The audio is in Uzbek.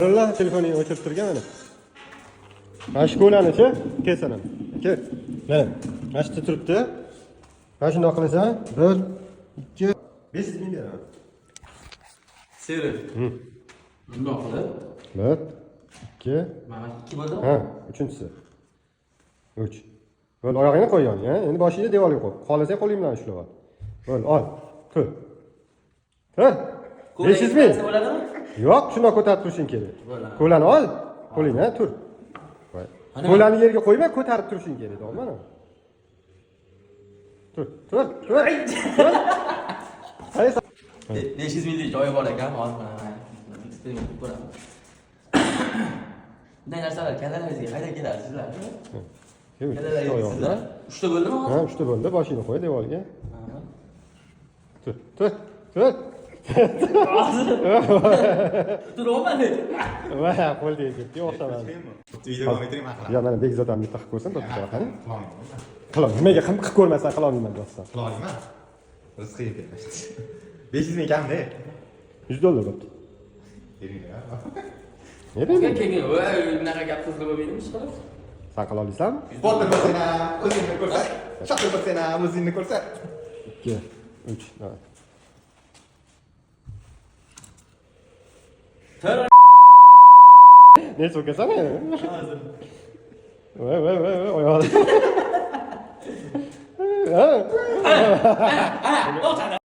Ular telefoningni o'chirib turgan mana. Mana shu ko'lanichi, kelsan ham. Kel. Mana, mana shu yerda turibdi. Mana shundoq qilasan. 1 2 500 ming beraman. Serik. Bundoq qilib. 1 2 Mana ikki bo'ldi. Ha, uchinchisi. 3. Bo'l, oyog'ingni qo'y yoniga, ha? Endi boshingni devorga qo'y. Xohlasang qo'ling bilan ushlab ol. Bo'l, ol. Tur. Tur. 500 ming. Bo'ladimi? Yo'q, shundoq ko'tarib turishing kerak. Bo'ladi. Ko'lani ol. Qo'lingni, ha, tur. Voy. Ana. Qo'lani yerga qo'yma, ko'tarib turishing kerak, to'g'rimi? Mana. Tur, tur, tur. Tur. Qaysi? 500 minglik joyi bor ekan, hozir mana eksperiment qilib ko'ramiz. Bunday narsalar kallalaringizga qaydan keladi sizlar? Kallalaringizga sizlar. Uchta bo'ldimi Ha, hozir? uchta bo'ldi. Boshingni qo'y devorga. Ha. Tur, tur, tur. Turyapman. Va, qo'l tegib ketdi, o'xshamadi. Video davom ettiring, man qilaman. Ya, mana Bekzod ham bitta qilib ko'rsin, bitta qani. Qilolmayman. Qila, nimaga qilib ko'rmasdan qilolmayman deyapsan. Qilolmayman. Rizqi yetadi. 500 ming kamda. 100 dollar bo'pti. Beringlar. Ne deydi? Keyin voy, bunaqa gap so'zlar bo'lmaydimi ish qilib? San qila olasanmi? Botir bo'lsang ham, o'zingni ko'rsat. Shotir bo'lsang ham, o'zingni ko'rsat. 2 3 давай. Ne so'kasan endi? Voy voy voy voy oyog'i. Ha.